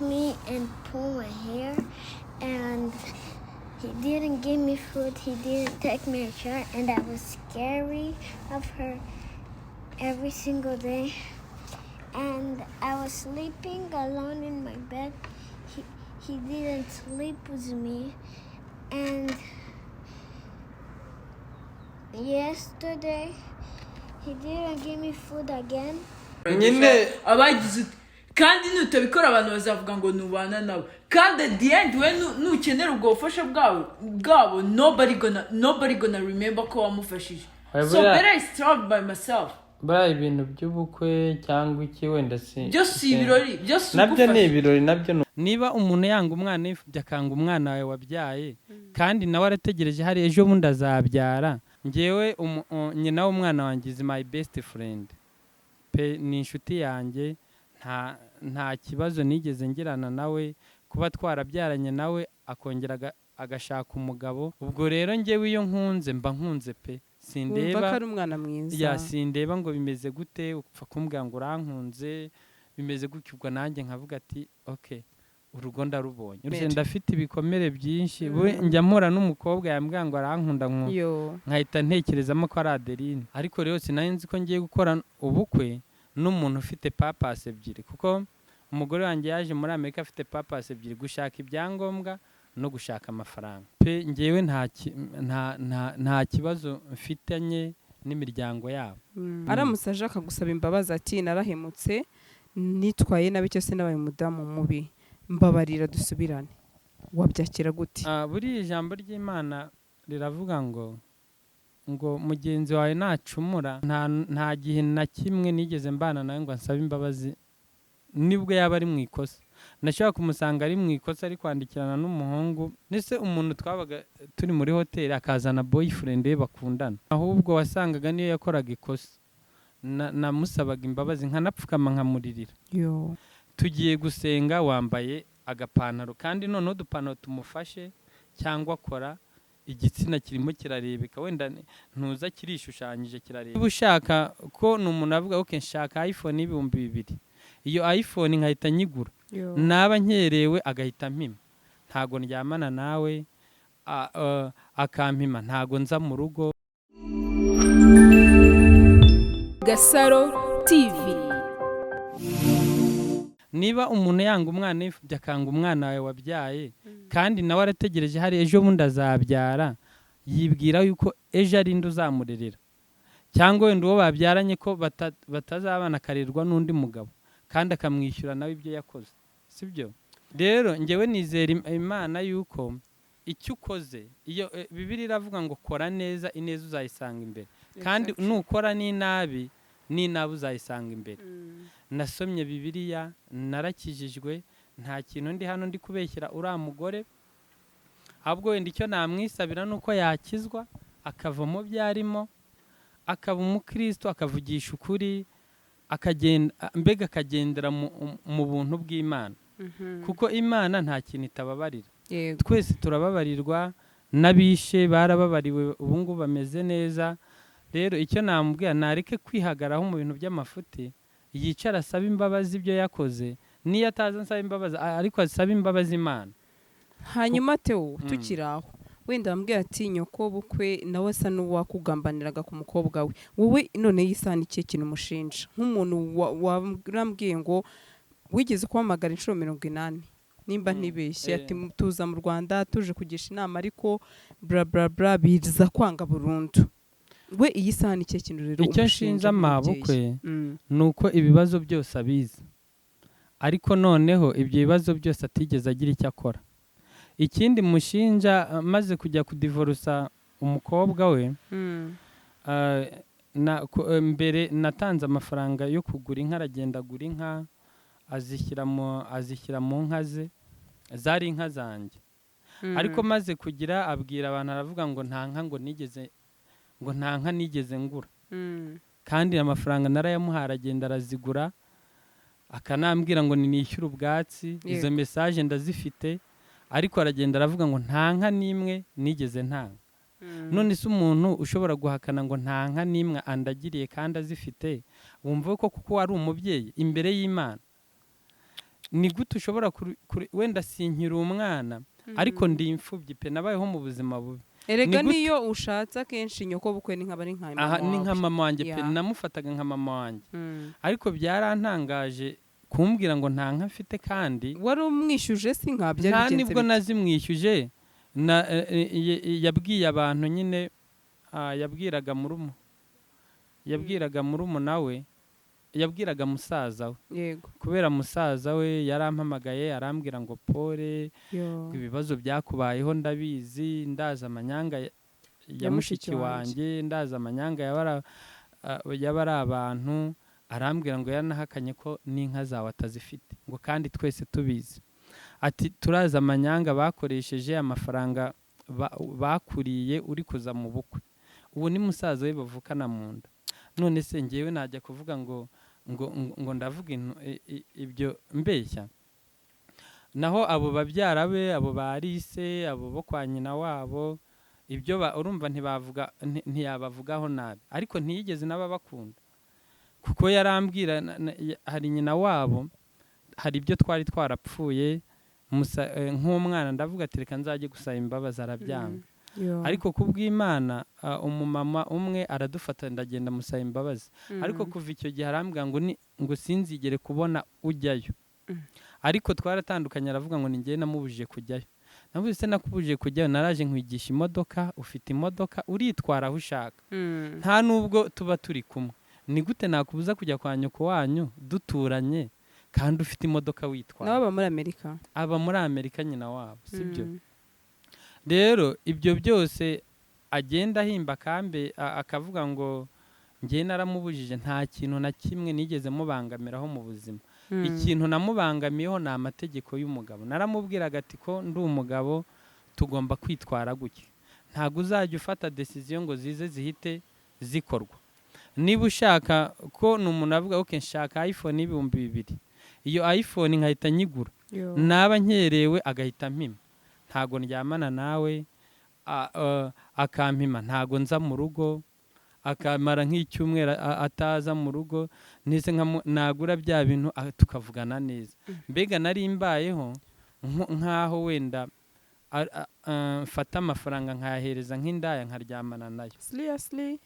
me and pull my hair, and he didn't give me food. He didn't take me a shower, and I was scary of her every single day. And I was sleeping alone in my bed. He didn't sleep with me. And yesterday, he didn't give me food again. Nyine. Abagize uti kandi nutabikora, abantu bazavuga ngo nubana nabo, kandi at the end we nukenera ubwo bufasha bwabo, nobody gonna remember ko wamufashije. Oya, So better I start by myself. Buriya ibintu by'ubukwe cyangwa iki, wenda si Byose si ibirori, byose nabyo ni ugufasha. Ibirori nabyo niba umuntu yanga umwana w'imfubyi, akanga umwana wawe wabyaye, kandi nawe arategereje hari ejo bundi azabyara. Ngewe nyina w'umwana wanjye is my best friend pe, ni inshuti yanjye, nta kibazo nigeze ngirana nawe, kuba twarabyaranye nawe akongera agashaka umugabo. Ubwo rero ngewe iyo nkunze mba nkunze pe. Wumva Sindeba ko ari umwana mwiza. Ya, sindeba ngo bimeze gute, upfa kumbwira ngo urankunze, bimeze gutyo, ubwo nanjye nkavuga ati: "Ok, urugo ndarubonye." Mbere. Ndafite ibikomere byinshi. Njya mpura n'umukobwa yambwira ngo arankunda, Yo. nkahita ntekerezamo ko ari Adeline. Ariko rero sinari nzi ko ngiye gukora ubukwe n'umuntu ufite papasi ebyiri, kuko umugore wanjye yaje muri Amerika afite papasi ebyiri: gushaka ibyangombwa no gushaka amafaranga pe. Ngewe nta kibazo mfitanye n'imiryango yabo. Aramutse aje akagusaba imbabazi ati: "Narahemutse, nitwaye nabi, cyose nabaye umudamu mubi, mbabarira dusubirane," wabyakira gute? Ah, buriya ijambo ry'Imana riravuga ngo mugenzi wawe nacumura. Nta gihe na kimwe nigeze mbana nawe ngo ansabe imbabazi, nibwo yaba ari mu ikosa. Nashobora kumusanga ari mu ikosa, ari kwandikirana n'umuhungu, ndetse umuntu twabaga turi muri hoteli akazana boyfriend we bakundana. Ahubwo wasangaga niyo yakoraga ikosa, namusabaga imbabazi, nkanapfukama nkamuririra. Yo. Tugiye gusenga wambaye agapantaro, kandi noneho udupantaro tumufashe cyangwa akora igitsina kirimo kirarebeka, wenda ntuza kirishushanyije, kirareba. Niba ushaka ko ni umuntu avuga: "Ok, nshaka iPhone y'ibihumbi 2000," iyo iPhone nkahita nyigura, Yo. naba nkerewe agahita mpima, ntago ndyamana nawe, akampima, ntago nza mu rugo. Gasaro TV. Niba umuntu yanga umwana w'imfubyi, akanga umwana wawe wabyaye, kandi nawe arategereje hari ejo bundi azabyara, yibwira yuko ejo ari indi uzamurerera, cyangwa wenda uwo babyaranye ko batazabana, akarerwa n'undi mugabo kandi akamwishyura nawe ibyo yakoze, sibyo? Rero ngewe nizera Imana yuko icyo ukoze, iyo Bibiliya iravuga ngo kora neza, ineza uzayisanga imbere, kandi nukora n'inabi, n'inabi uzayisanga imbere. Nasomye Bibiliya, narakijijwe, nta kintu ndi hano ndi kubeshyira uriya mugore. Ahubwo wenda icyo namwisabira ni uko yakizwa, akava mu byo arimo, akaba umukristo, akavugisha ukuri, akagenda, mbega akagendera mu buntu bw'Imana, kuko Imana nta kintu itababarira. Twese turababarirwa, n'abishe barababariwe, ubu ngubu bameze neza. Rero icyo namubwira, nareke kwihagaraho mu bintu by'amafuti, yicara asabe imbabazi ibyo yakoze. Niyo ataza ansaba imbabazi, ariko asabe imbabazi Imana. Hanyuma Teo, tukiri aho, wenda wambwira ati nyoko bukwe nawe asa n'uwakugambaniraga ku mukobwa we. Wowe none iyi ni ikihe kintu umushinja nk'umuntu warambwiye ngo wigeze kuhamagara inshuro 80 nimba ntibeshye, ati tuza mu Rwanda tuje kugisha inama, ariko bla bla bla, biza kwanga burundu. We iyi saha ni ikihe kintu rero Icyo umushinja nshinja nk'umubyeyi? mabukwe ni uko ibibazo byose abizi, ariko noneho ibyo bibazo byose atigeze agira icyo akora. Ikindi mushinja, maze kujya kudivorusa umukobwa we, mbere natanze amafaranga yo kugura inka, aragenda agura inka, azishyira mu nka ze, zari inka zanjye. Ariko maze kugira, abwira abantu, aravuga ngo nta nka ngo nigeze, ngo nta nka nigeze ngura, kandi amafaranga narayamuhaye, aragenda arazigura, akanambwira ngo nishyure ubwatsi. Izo message ndazifite. Ariko aragenda aravuga ngo nta nka n'imwe nigeze ntanga. None se umuntu ushobora guhakana ngo nta nka n'imwe andagiriye kandi azifite, wumva ko kuko ari umubyeyi imbere y'Imana? Ni gute ushobora wenda sinkiri umwana, ariko ndi imfubyi pe, nabayeho mu buzima bubi. Erega Ni gute- niyo ushatse, akenshi nyoko bukwe ni nk'aba ari nka mama Aha ni nka wawe. mama wanjye pe. Namufataga nka mama wanjye. Ariko byarantangaje kumbwira ngo nta nka mfite kandi Wari umwishyuje si nka byari nta bigenze nibwo bite? nazimwishyuje. Na yabwiye abantu nyine, yabwiraga murumuna we, yabwiraga musaza we. Kubera musaza we yarampamagaye, arambwira ngo: "Pole, Yo. ibibazo byakubayeho ndabizi, ndazi amanyanga ya Ya mushiki mushiki wanjye." wanjye, ndazi amanyanga yaba ari abantu." Arambwira ngo yaranahakanye ko n'inka zawe atazifite, ngo kandi twese tubizi. Ati: "Turazi amanyanga bakoresheje, amafaranga bakuriye uri kuza mu bukwe." Ubu ni musaza we bavukana mu nda. None se ngewe najya kuvuga ngo ndavuga ibyo mbeshya? Naho abo babyara be, abo ba Alice, abo bo kwa nyina wabo, ibyo urumva ntibavuga, ntiyabavugaho nabi, ariko ntiyigeze n'ababakunda, kuko yarambwira hari nyina wabo, hari ibyo twari twarapfuye nk'umwana, ndavuga ati: "Reka nzajye gusaba imbabazi." Arabyanga. Yo. Ariko kubw'Imana, umumama umwe aradufata, ndagenda musaba imbabazi. Ariko kuva icyo gihe arambwira ngo ni ngo sinzigere kubona ujyayo. Ariko twaratandukanye, aravuga ngo ni njyewe namubujije kujyayo. Navuze: "Se nakubujije kujyayo? Naraje nkwigisha imodoka, ufite imodoka, uritwara aho ushaka, nta nubwo tuba turi kumwe. Ni gute nakubuza kujya kwa nyoko wanyu duturanye kandi ufite imodoka witwara?" Nabo baba muri Amerika? Aba muri Amerika nyina wabo, sibyo? Mm. Rero ibyo byose agenda ahimba akambe akavuga ngo njye naramubujije, nta kintu na kimwe nigeze mubangamiraho mu buzima. Ikintu namubangamiyeho ni amategeko y'umugabo. Naramubwiraga ati: "Ko ndi umugabo, tugomba kwitwara gutya. Ntabwo uzajya ufata decision ngo zize zihite zikorwa." Niba ushaka ko ni umuntu avuga: "Ok, nshaka iPhone y'ibihumbi 2," iyo iPhone nkahita nyigura. Yo. Naba nkerewe agahita mpima, ntago ndyamana nawe, akampima, ntago nza mu rugo, akamara nk'icyumweru ataza mu rugo. Nise nagura bya bintu, tukavugana neza. Mbega nari mbayeho nk'aho wenda mfata amafaranga nkayahereza nk'indaya nkaryamana nayo. Seriously?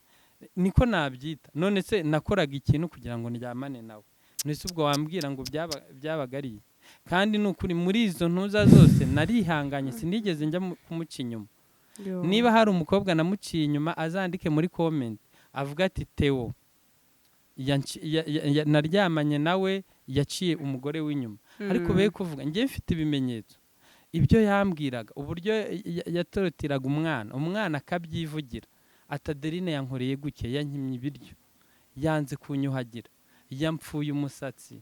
Niko nabyita. None se nakoraga ikintu kugira ngo ndyamane nawe? Nese ubwo wambwira ngo byabaga ari iki? Kandi ni ukuri, muri izo ntuza zose narihanganye, sinigeze njya kumuca inyuma. Yo. Niba hari umukobwa namuciye inyuma, azandike muri comment avuga ati: "Theo naryamanye nawe, yaciye umugore w'inyuma." Ariko be kuvuga njye mfite ibimenyetso, ibyo yambwiraga, uburyo yatorotiraga umwana, umwana akabyivugira ati: "Adeline yankoreye gutya, yankimye ibiryo, yanze kunyuhagira, yampfuye umusatsi,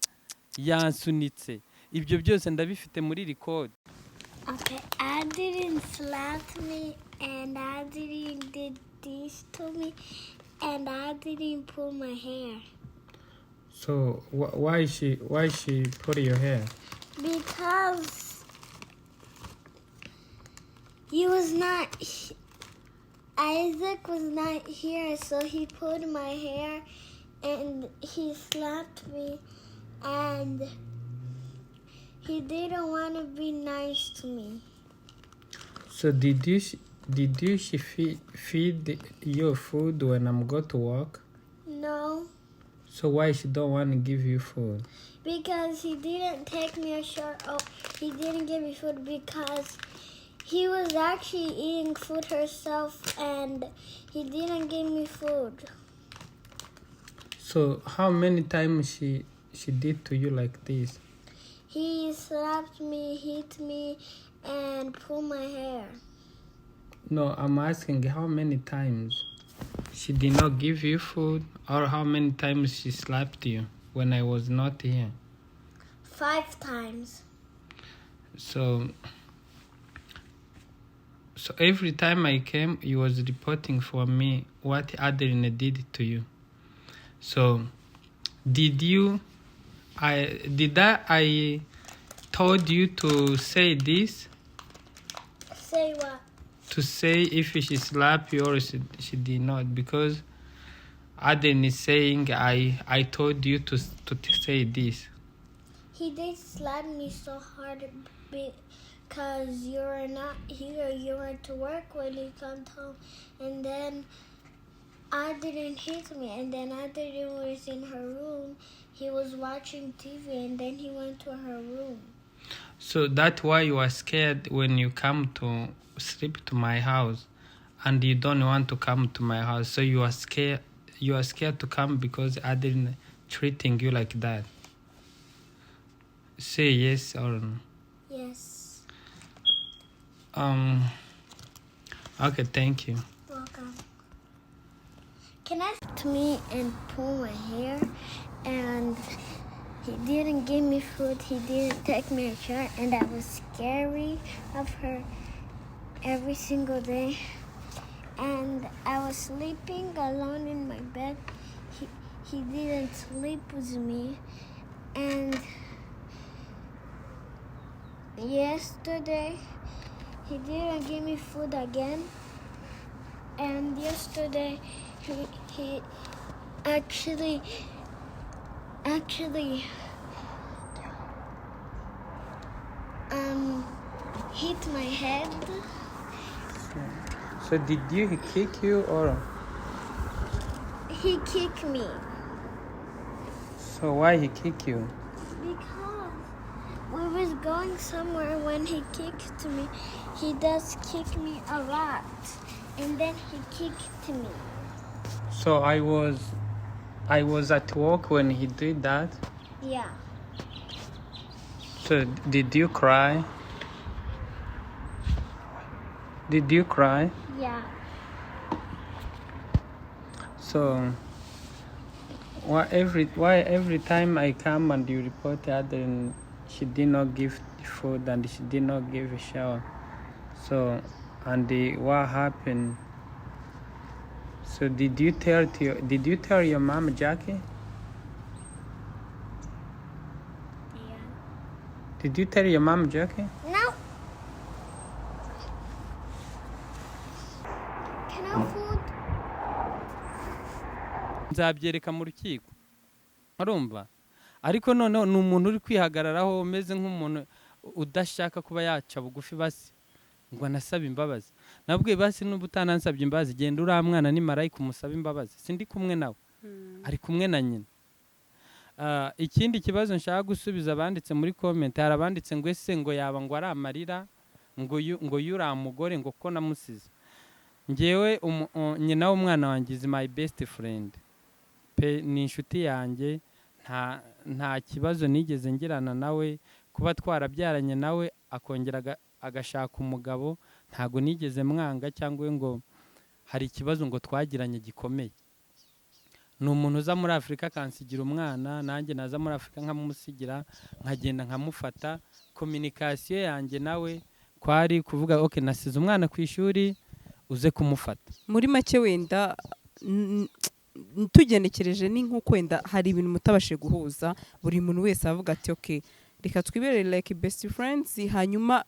yansunitse." Ibyo byose ndabifite muri record. Okay, Adeline slapped me and Adeline did this to me and Adeline pulled my hair. So why she pull your hair? Because he was not Isaac was not here, so he pulled my hair and he slapped me and he didn't want to be nice to me. So did you she feed your food when I'm go to work? No. So why she don't want to give you food? Because he didn't take me a shirt. Oh, he didn't give me food because he was actually eating food herself and he didn't give me food. So how many times she did to you like this? He slapped me, hit me, and pulled my hair. No, I'm asking how many times she did not give you food or how many times she slapped you when I was not here. 5 times. So every time I came, he was reporting for me what Adeline did to you. So did you I did that I told you to say this? Say what? To say if she slapped you or she did not, because Adeline is saying I told you to say this. He did slap me so hard because you were not here. You went to work when he come home, and then I didn't hit me. And then Adeline was in her room. He was watching TV, and then he went to her room. So that's why you are scared when you come to sleep to my house, and you don't want to come to my house. So you are scared. You are scared to come because Adeline treating you like that. Say yes or no. Yes. Okay. Thank you. Welcome. Can I to me and pull my hair, and he didn't give me food, he didn't take me a shower, and I was scary of her every single day. And I was sleeping alone in my bed. He didn't sleep with me. And yesterday he didn't give me food again. And yesterday he actually hit my head. So did you he kick you or He kicked me so why he kick you? because we was going somewhere when he kicked me. He does kick me a lot. And then he kicked me. So I was at work when he did that. Yeah. So did you cry? Did you cry? Yeah. So why every time I come and you report Adeline, she did not give food and she did not give a shower. So and what happened? So did you tell your mom, Jackie? Yeah. Did you tell your mom, Jackie? No. Can I have food? Nzabyereka mu rukiko, urumva? Ariko noneho ni umuntu uri kwihagararaho, umeze nk'umuntu udashaka kuba yaca bugufi basi ngo anasabe imbabazi. Nabwiye basi n'ubu utanansabye imbabazi, genda uriya mwana ni marayika umusabe imbabazi. Sindi kumwe nawe, ari kumwe na nyina. Ikindi kibazo nshaka gusubiza abanditse muri comment, hari abanditse ngo ese ngo yaba ngo ari amarira ngo yuriya mugore ngo ko namusize. Ngewe nyina w'umwana wanjye is my best friend pe, ni inshuti yanjye. Nta kibazo nigeze ngirana nawe. Kuba twarabyaranye nawe akongera agashaka umugabo, ntago nigeze mwanga cyangwa ngo hari ikibazo ngo twagiranye gikomeye. Ni umuntu uza muri Afurika akansigira umwana, nanjye naza muri Afurika nkamusigira, nkagenda nkamufata. Communication yanjye nawe kwari kuvuga: "Ok, nasize umwana ku ishuri, uze kumufata." Muri make wenda tugenekereje ni nk'uko wenda hari ibintu mutabashije guhuza, buri muntu wese avuga ati: "Ok, reka twibere like best friends, hanyuma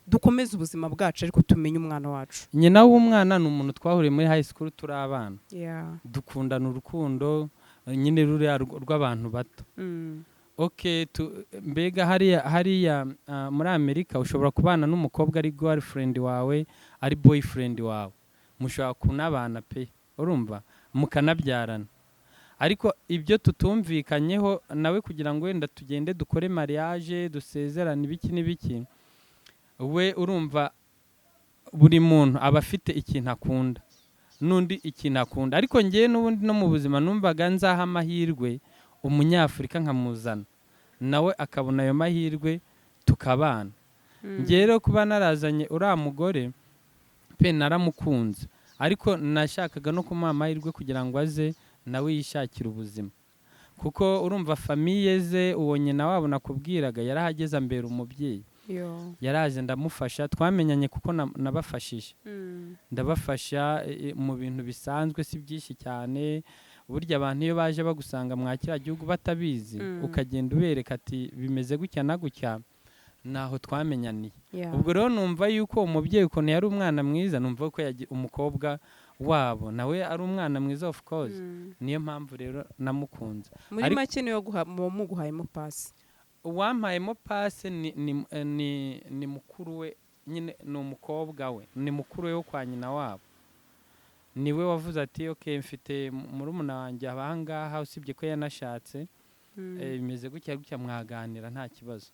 dukomeze ubuzima bwacu, ariko tumenye umwana wacu." Nyina w'umwana ni umuntu twahuriye muri high school turi abana, dukundana urukundo nyine ruriya rw'abantu bato. Ok, mbega hariya muri Amerika ushobora kubana n'umukobwa ari girlfriend wawe, ari boyfriend wawe, mushobora kunabana pe, urumva, mukanabyarana. Ariko ibyo tutumvikanyeho nawe kugira ngo wenda tugende dukore mariage, dusezerane, ibiki n'ibiki, we urumva buri muntu aba afite ikintu akunda n'undi ikintu akunda. Ariko ngewe n'ubundi no mu buzima numvaga nzaha amahirwe umunyafurika nkamuzana, nawe akabona ayo mahirwe tukabana. Ngewe rero kuba narazanye uriya mugore pe, naramukunze, ariko nashakaga no kumuha amahirwe kugira ngo aze nawe yishakire ubuzima, kuko urumva famille ze, uwo nyina wabo nakubwiraga yarahageze ambera umubyeyi. Yo. Yaraje ndamufasha, twamenyanye kuko nabafashije, ndabafasha mu bintu bisanzwe, si byinshi cyane. Burya abantu iyo baje bagusanga mwa kiriya gihugu batabizi, ukagenda ubereka ati bimeze gutya na gutya, naho twamenyaniye. Ubwo rero numva yuko umubyeyi ukuntu yari umwana mwiza, numva ko umukobwa wabo nawe ari umwana mwiza, of course. Niyo mpamvu rero namukunze. Muri make niyo muguhayemo pasi. Uwampayemo pase ni mukuru we nyine, ni umukobwa we, ni mukuru we wo kwa nyina wabo. Niwe wavuze ati: "Ok, mfite murumuna wanjye ahangaha, usibye ko yanashatse, bimeze gutya gutya, mwaganira nta kibazo."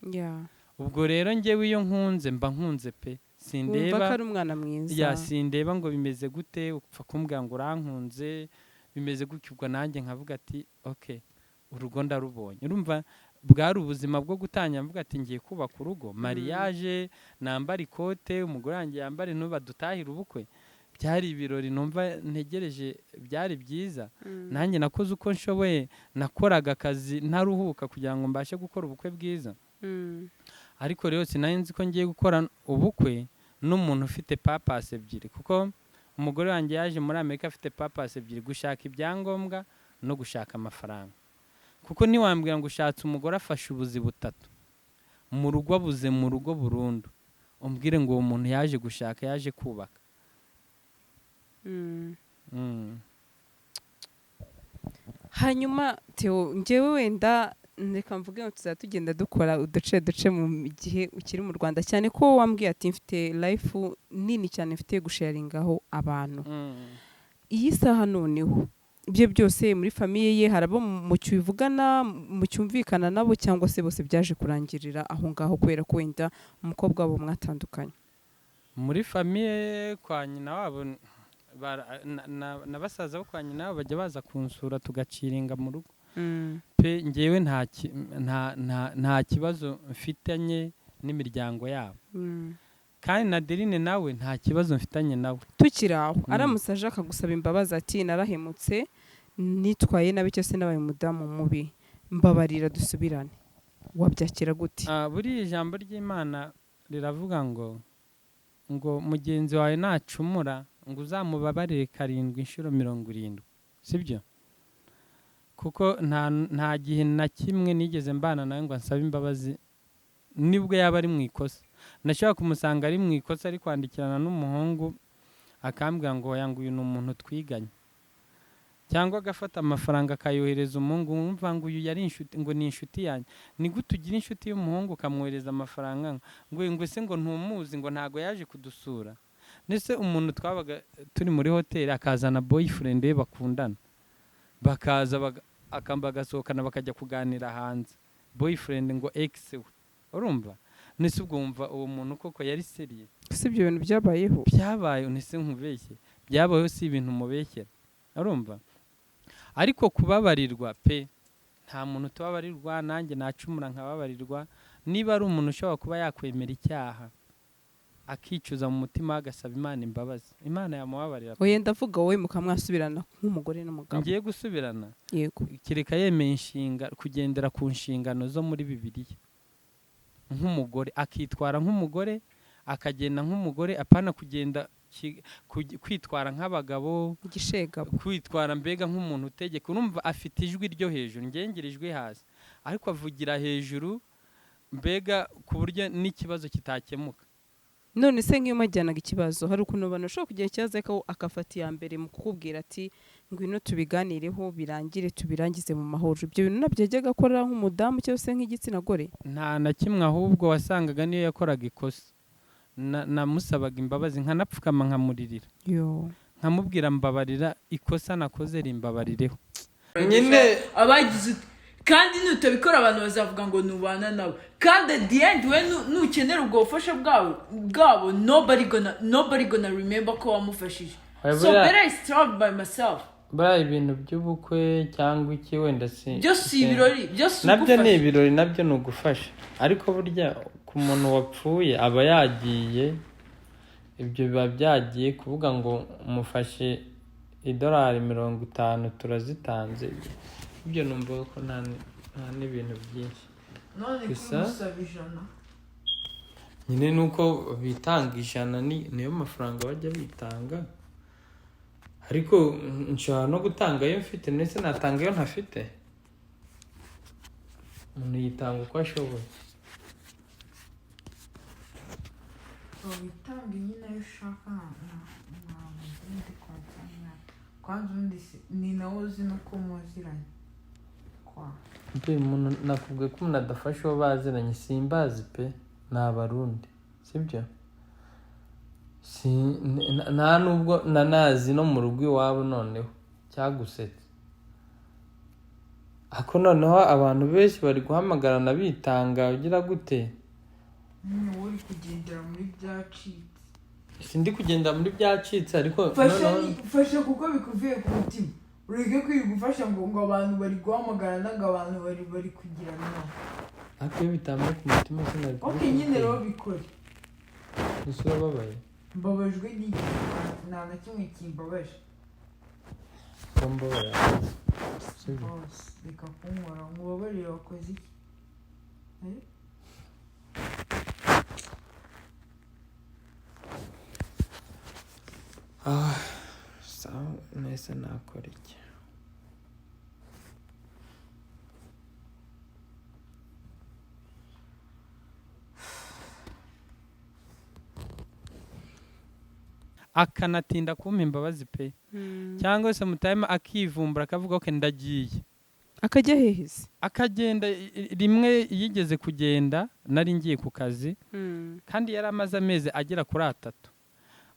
Ubwo rero njyewe iyo nkunze mba nkunze pe. Wumva ko Sindeba ari umwana mwiza. Ya, sindeba ngo bimeze gute. Upfa kumbwira ngo urankunze, bimeze gutya, ubwo nanjye nkavuga ati: "Ok, urugo ndarubonye." Urumva bwari ubuzima bwo gutangira mvuga ati: "Ngiye kubaka urugo, mariage, nambara ikote, umugore wanjye yambare ntuba, dutahire ubukwe." Byari ibirori numva ntegereje, byari byiza. Nanjye nakoze uko nshoboye, nakoraga akazi ntaruhuka kugira ngo mbashe gukora ubukwe bwiza. Ariko rero sinari nzi ko ngiye gukora ubukwe n'umuntu ufite purpose ebyiri, kuko umugore wanjye yaje muri Amerika afite purpose ebyiri: gushaka ibyangombwa no gushaka amafaranga. Kuko ntiwambwira ngo ushatse umugore afashe ubuzi butatu mu rugo, abuze mu rugo burundu, umbwire ngo uwo muntu yaje gushaka, yaje kubaka. Hanyuma Theo, njyewe wenda reka mvuge ngo tuzajya tugenda dukora uduce duce mu gihe ukiri mu Rwanda, cyane ko wambwiye ati: "Mfite life nini cyane mfite gusharingaho abantu." Iyi saha noneho, ibyo byose muri famille ye hari abo mucyuvugana, mucyumvikana nabo, cyangwa se bose byaje kurangirira aho ngaho kubera ko wenda umukobwa wabo mwatandukanye? Muri famille kwa nyina wabo na basaza bo kwa nyina wabo bajya baza kunsura, tugaciringa mu rugo pe. Ngewe nta kibazo mfitanye n'imiryango yabo, kandi na Adeline nawe nta kibazo mfitanye nawe. Tukiri aho, aramutse aje akagusaba imbabazi ati: "Narahemutse, nitwaye nabi, cyangwa se nabaye umudamu mubi, mbabarira dusubirane," wabyakira gute? Ah, buriya ijambo ry'Imana riravuga ngo mugenzi wawe nacumura, ngo uzamubabarire karindwi inshuro 70, sibyo? Kuko nta gihe na kimwe nigeze mbana nawe ngo ansabe imbabazi, nibwo yaba ari mu ikosa. Nashobora kumusanga ari mu ikosa, ari kwandikirana n'umuhungu, akambwira ngo: "Oya," ngo "uyu ni umuntu twiganye," cyangwa agafata amafaranga akayohereza umuhungu, wumva ngo uyu yari inshuti, ngo ni inshuti yanjye. Ni gute ugira inshuti y'umuhungu ukamwohereza amafaranga, ngo ese ngo ntumuzi, ngo ntago yaje kudusura? Ndetse umuntu twabaga turi muri hoteli akazana boyfriend we bakundana, bakaza bagasohokana, bakajya kuganira hanze, boyfriend ngo ex we. Urumva nese ubwo wumva uwo muntu koko yari sérieux? Si ibyo bintu byabayeho? Byabaye. Nese nkubeshye? Byabayeho, si ibintu mubeshyera. Urumva, ariko kubabarirwa pe, nta muntu utubabarirwa. Nanjye nacumura nkababarirwa. Niba ari umuntu ushobora kuba yakwemera icyaha, akicuza mu mutima we, agasaba Imana imbabazi, Imana yamubabarira pe. Oya, ndavuga wowe, mukamwasubirana nk'umugore n'umugabo. Ngiye gusubirana? Yego. Kereka yemeye inshinga, kugendera ku nshingano zo muri Bibiliya nk'umugore, akitwara nk'umugore, akagenda nk'umugore, apana kugenda kwitwara nk'abagabo. Igishegabo. Kwitwara mbega nk'umuntu utegeka. Urumva afite ijwi ryo hejuru, ngengera ijwi hasi, ariko avugira hejuru mbega ku buryo n'ikibazo kitakemuka. None se nk'iyo mwajyanaga ikibazo, hari ukuntu abantu bashobora kugira ikibazo ariko akafata iya mbere mu kukubwira ati: "Ngwino tubiganireho, birangire, tubirangize mu mahoro." Ibyo bintu nabyo yajyaga akora nk'umudamu cyangwa se nk'igitsina gore? Nta na kimwe. Ahubwo wasangaga niyo yakoraga ikosa, namusabaga imbabazi, nkanapfukama, nkamuririra, yo nkamubwira: "Mbabarira, ikosa nakoze rimbabarireho nyine." Abagize uti kandi nutabikora abantu bazavuga ngo nubana nabo, kandi at the end we nukenera ubwo bufasha bwabo nobody gonna remember ko wamufashije. Oya, So better I start by myself. Buriya ibintu by'ubukwe cyangwa iki, wenda si Byose si ibirori, byose nabyo ni ugufasha. Ibirori nabyo ni ugufasha, ariko burya ku muntu wapfuye aba yagiye, ibyo biba byagiye. Kuvuga ngo mufashe $50 turazitanze, ibyo numva ko nta n'ibintu byinshi. None Gusa- kumusaba 100? Nyine ni uko bitanga 100, ni niyo mafaranga bajya bitanga, ariko nshobora no gutanga ayo mfite, ndetse natanga ayo ntafite. Umuntu yitanga uko ashoboye. Witange nyine ayo ushaka, ntabwo ndi kwanza undi ni nawe uzi nuko muziranye kwa Mbe umuntu nakubwiye ko umuntu adafasha uwo baziranye, simbazi pe, ni Abarundi, sibyo? Nta nubwo nanazi no mu rugo iwabo. Noneho cyagusetse ako, noneho abantu benshi bari guhamagarana bitanga, ugira gute? Nyine wowe uri kugendera muri byacitse. Sindi kugenda muri byacitse, ariko Fasha. noneho Fasha kuko bikuvuye ku mutima, ureke kwirirwa gufasha ngo abantu bari guhamagarana, ngo abantu bari kugirana. Ariko iyo bitambaye ku mutima sinari Ok, nyine rero bikore. Ese urababaye? Mbabajwe n'iki? Nta na kimwe kimbabaje. Ko mbabaye, sibyo? Bose reka kunkora, nkubabarire, wakoze iki? Eh? Ah, sawa, nese nakora iki? Akanatinda kumpa imbabazi pe, cyangwa se mutayima akivumbura akavuga: "Ok, ndagiye." Akajya hehe se? Akagenda. Rimwe yigeze kugenda nari ngiye ku kazi, kandi yari amaze amezi agera kuri 3.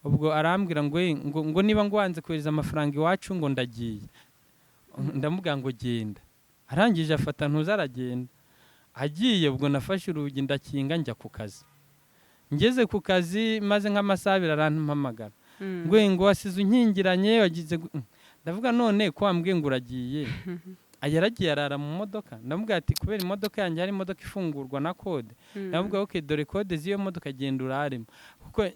Ubwo arambwira ngo: "Eh, ngo niba ngo wanze kohereza amafaranga iwacu, ngo ndagiye." Ndamubwira ngo: "Genda." Arangije afata ntuza aragenda. Agiye, ubwo nafashe urugi ndakinga, njya ku kazi. Ngeze ku kazi maze nk'amasaha 2, arampamagara ngo wasize unkingiranye, wagize ndavuga: "None ko wambwiye ngo uragiye?" Yaragiye arara mu modoka. Ndamubwira ati kubera imodoka yanjye hari imodoka ifungurwa na code, ndamubwira: "Ok, dore code z'iyo modoka, genda uraremo." Kuko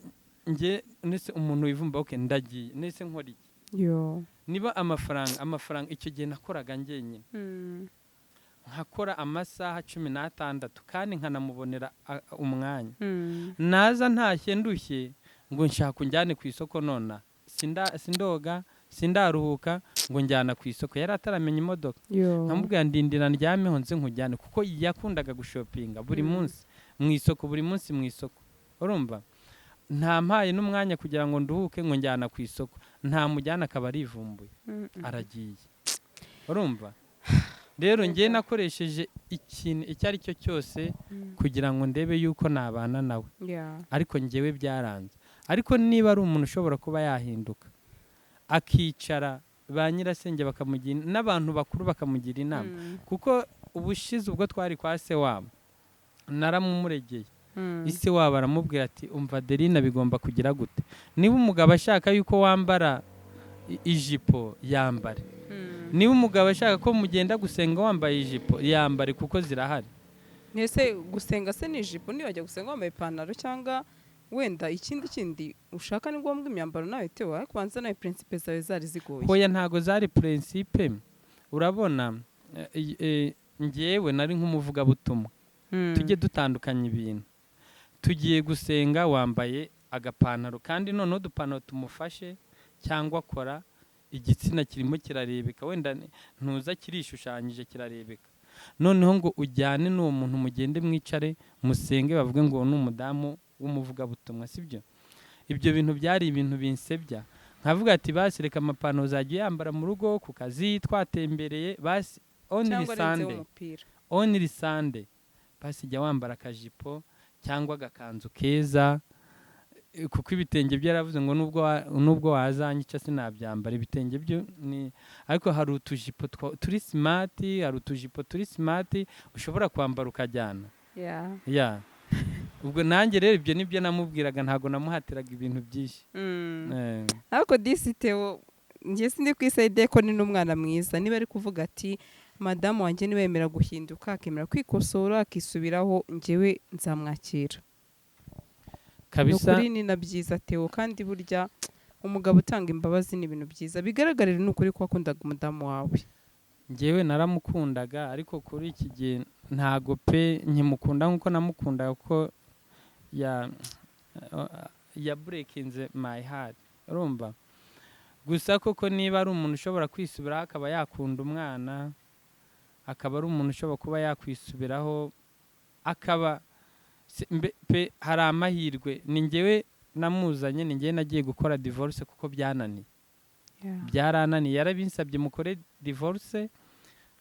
njye nese umuntu wivumba: "Ok, ndagiye", nese nkora iki? Yo. Niba amafaranga icyo gihe nakoraga njyenyine, nkakora amasaha 16 kandi nkanamubonera umwanya, naza ntashye ndushye ngo nshaka unjyane ku isoko nona, sindoga, sindaruhuka, ngo njyana ku isoko. Yari ataramenya imodoka. Yo. Nkamubwira: "Ndindira ndyameho nze nkujyane", kuko yakundaga gushopinga buri munsi mu isoko, buri munsi mu isoko. Urumva, ntampaye n'umwanya kugira ngo nduhuke, ngo njyana ku isoko, ntamujyana akaba arivumbuye, aragiye. Urumva rero, ngewe nakoresheje ikintu icyo ari cyo cyose kugira ngo ndebe yuko nabana nawe, ariko ngewe byaranze. Ariko niba ari umuntu ushobora kuba yahinduka, akicara ba nyirasenge bakamugira, n'abantu bakuru bakamugira inama, kuko ubushize ubwo twari kwa se wabo naramumuregeye, ise wabo aramubwira ati: "Umva Derina, bigomba kugira gute? Niba umugabo ashaka yuko wambara ijipo, yambare. Niba umugabo ashaka ko mugenda gusenga wambaye ijipo, yambare, kuko zirahari." Ese gusenga se ni ijipo? Niba gusenga wambaye ipantaro cyangwa wenda ikindi kindi ushaka, ni ngombwa imyambaro nawe itewe? Ariko ubanza nawe principe zawe zari zigoye. Hoya, ntago zari principe. Urabona, njyewe nari nk'umuvugabutumwa. Tujye dutandukanya ibintu. Tugiye gusenga wambaye agapantaro, kandi noneho udupantaro tumufashe cyangwa akora igitsina kirimo kirarebeka, wenda ntuza kirishushanyije, kirarebeka, noneho ngo ujyane n'uwo muntu, mugende mwicare musenge, bavuge ngo ni umudamu w'umuvugabutumwa, sibyo? Ibyo bintu byari ibintu binsebya. Nkavuga ati: "Basi reka amapantaro uzajya uyambara mu rugo, ku kazi, twatembereye, basi only Cyangwa arenzeho Sunday, umupira. only Sunday, basi jya wambara akajipo cyangwa agakanzu keza." Kuko ibitenge byo yaravuze ngo nubwo wazanyica sinabyambara ibitenge byo ni. Ariko hari utujipo turi smart, hari utujipo turi smart ushobora kwambara ukajyana. Ya, ubwo nanjye rero ibyo nibyo namubwiraga, ntabwo namuhatiraga ibintu byinshi. Ariko disi Theo, njye sindi ku i side ko ni n'umwana mwiza. Niba ari kuvuga ati madamu wanjye niba yemera guhinduka, akemera kwikosora, akisubiraho, njyewe nzamwakira. Ni Kabisa. ukuri ni na byiza Theo, kandi burya umugabo utanga imbabazi ni ibintu byiza bigaragarira. Ni ukuri ko wakundaga umudamu wawe. Njyewe naramukundaga, ariko kuri iki gihe ntago pe nkimukunda nkuko namukundaga, kuko ya breakinze my heart. Urumva gusa koko niba ari umuntu ushobora kwisubiraho, akaba yakunda umwana, akaba ari umuntu ushobora kuba yakwisubiraho, akaba pe hari amahirwe. Ni njyewe namuzanye, ni njyewe nagiye gukora divorce kuko byananiye, byarananiye. Yarabinsabye mukore divorce.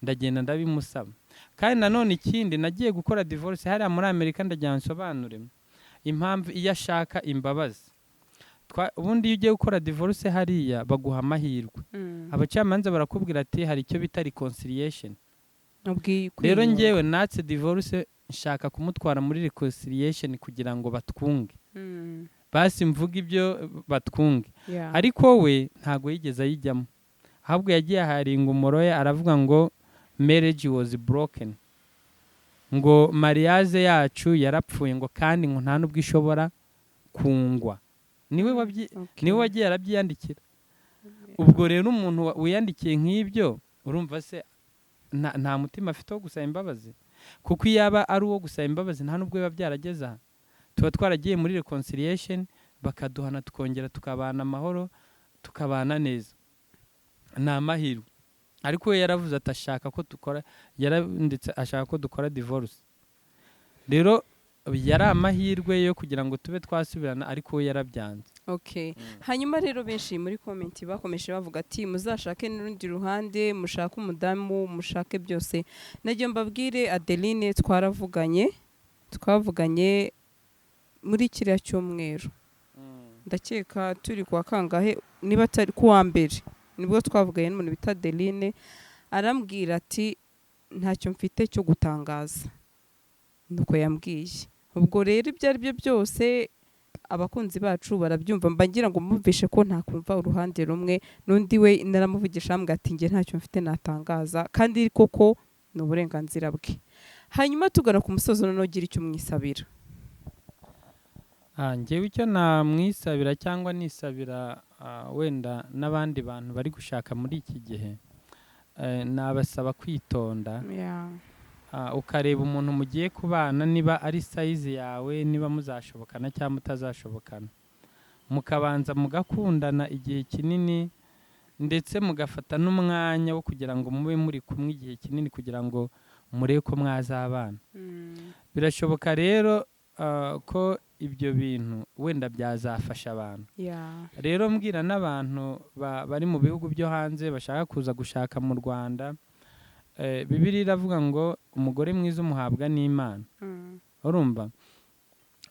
Ndagenda ndabimusaba. Kandi nanone ikindi, nagiye gukora divorce hariya muri Amerika. Ndagira ngo nsobanure impamvu iyo ashaka imbabazi. Ubundi iyo ugiye gukora divorce hariya baguha amahirwe. Abacamanza barakubwira ati hari icyo bita reconciliation. Rero kwiyunga. Njyewe natse divorce nshaka kumutwara muri reconciliation kugira ngo batwunge, basi mvuga ibyo batwunge. Ariko we ntago yigeze ayijyamo, ahubwo yagiye aharinga umuro ye, aravuga ngo marriage was broken, ngo mariage yacu yarapfuye, ngo kandi ngo nta nubwo ishobora kungwa. Niwe wabyi niwe wagiye arabyiyandikira. Ubwo rero umuntu wiyandikiye nk'ibyo, urumva se nta mutima afite wo gusaba imbabazi? Kuko iyo aba ari uwo gusaba imbabazi, nta nubwo biba byarageze aha. Tuba twaragiye muri reconciliation, bakaduhana, tukongera tukabana amahoro, tukabana neza. Ni amahirwe. Ariko we yaravuze ati ashaka ko dukora, yaranditse ashaka ko dukora divorce. Rero yari amahirwe yo kugira ngo tube twasubirana, ariko we yarabyanze. Okay. Hanyuma rero benshi muri comment bakomeje bavuga ati muzashake n'urundi ruhande, mushake umudamu, mushake byose. Nagiye mbabwire, Adeline twavuganye muri kiriya cyumweru, ndakeka turi kuwa kangahe, niba atari kuwa mbere, nibwo twavuganye n'umuntu bita Adeline, arambwira ati ntacyo mfite cyo gutangaza. Nuko yambwiye. Ubwo rero ibyo ari byo byose abakunzi bacu barabyumva, mba ngira ngo mumvishe ko ntakumva uruhande rumwe n'undi. We naramuvugisha, ambwira ati njye ntacyo mfite natangaza, kandi koko ni uburenganzira bwe. Hanyuma tugana ku musozo, noneho ugira icyo umwisabira. Njyewe icyo namwisabira cyangwa nisabira, wenda n'abandi bantu bari gushaka muri iki gihe, nabasaba kwitonda, ukareba umuntu mugiye kubana niba ari size yawe, niba muzashobokana cyangwa mutazashobokana, mukabanza mugakundana igihe kinini, ndetse mugafata n'umwanya wo kugira ngo mube muri kumwe igihe kinini kugira ngo murebe ko mwazabana. Birashoboka rero ko ibyo bintu wenda byazafasha abantu. Rero mbwira n'abantu bari mu bihugu byo hanze bashaka kuza gushaka mu Rwanda, Bibiliya iravuga ngo umugore mwiza umuhabwa n'Imana. Urumva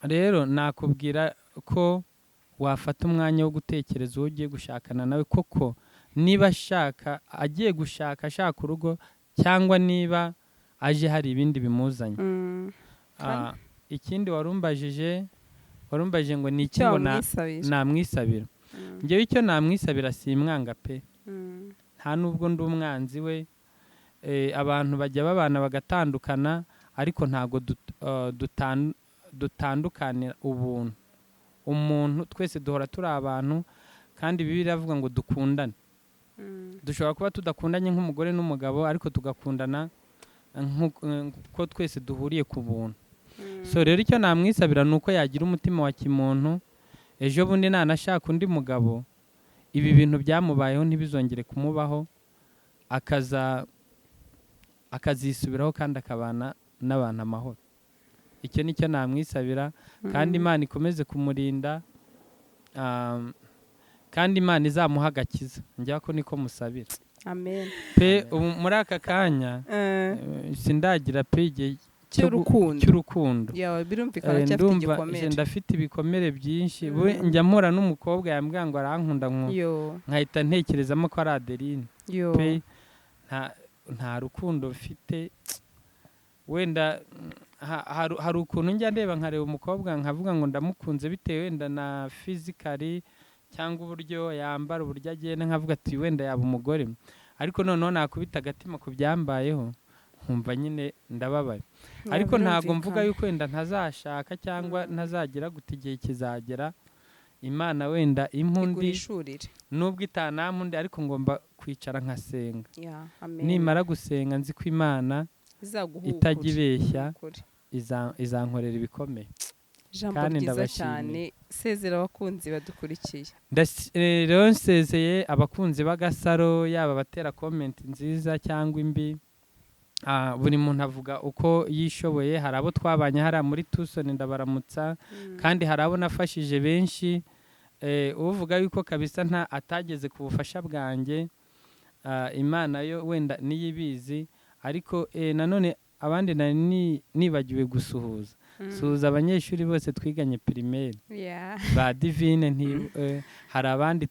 rero nakubwira ko wafata umwanya wo gutekereza uwo ugiye gushakana nawe koko, niba ashaka, agiye gushaka ashaka urugo, cyangwa niba aje hari ibindi bimuzanye. Ikindi warumbajije ngo ni iki icyo ngo wamwisabira. Namwisabira, njyewe icyo namwisabira, simwanga pe, nta nubwo ndi umwanzi we. Abantu bajya babana bagatandukana, ariko ntabwo dutandukanira ubuntu. Umuntu twese duhora turi abantu, kandi Bibiliya iravuga ngo dukundane. Dushobora kuba tudakundanye nk'umugore n'umugabo, ariko tugakundana nk'uko twese duhuriye ku buntu. So rero icyo namwisabira ni uko yagira umutima wa kimuntu, ejo bundi nanashaka undi mugabo, ibi bintu byamubayeho ntibizongere kumubaho, akazisubiraho kandi akabana n'abantu amahoro. Icyo ni cyo namwisabira, kandi Imana ikomeze kumurinda, kandi Imana izamuha agakiza. Njya ko niko musabira Amen. pe. Ubu muri aka kanya sindagira pe igihe cy'urukundo. Cy'urukundo. Yawe birumvikana, cyafite Ndumva igikomere. Ndafite ibikomere byinshi. Njya mpura n'umukobwa yambwira ngo arankunda, Yo. nkahita ntekerezamo ko ari Adeline. Yo. Pe, nta rukundo mfite. Wenda hari ukuntu njya ndeba, nkareba umukobwa nkavuga ngo ndamukunze bitewe wenda na physically, cyangwa uburyo yambara, uburyo agenda, nkavuga ati wenda yaba umugore. Ariko noneho nakubita agatima ku byambayeho, nkumva nyine ndababaye. Ariko ntabwo mvuga yuko wenda ntazashaka cyangwa ntazagira guta. Igihe kizagera, Imana wenda impa undi. Iguhishurire. Nubwo itanampa undi, ariko ngomba kwicara nkasenga. Yeah, amen. Nimara gusenga, nzi ko Imana izaguha itajya ukuri. ibeshya, Ukuri. izankorera ibikomeye. Ijambo Kandi ryiza ndabashimiye. cyane. Sezera abakunzi badukurikiye. Rero nsezeye abakunzi b'Agasaro, yaba abatera comment nziza cyangwa imbi. Buri muntu avuga uko yishoboye. Hari abo twabanye hariya muri Tucson, ndabaramutsa, kandi hari abo nafashije benshi. Uvuga yuko kabisa nta atageze ku bufasha bwanjye, Imana yo wenda niyo ibizi. Ariko nanone abandi nari nibagiwe gusuhuza, suhuza abanyeshuri bose twiganye primaire, ba Divine, hari abandi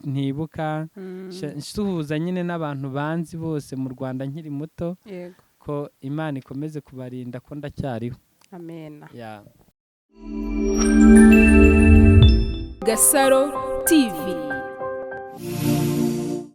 ntibuka. Nsuhuza nyine n'abantu banzi bose mu Rwanda nkiri muto, ko Imana ikomeze kubarinda, ko ndacyariho. Amena. Yeah. Gasaro TV.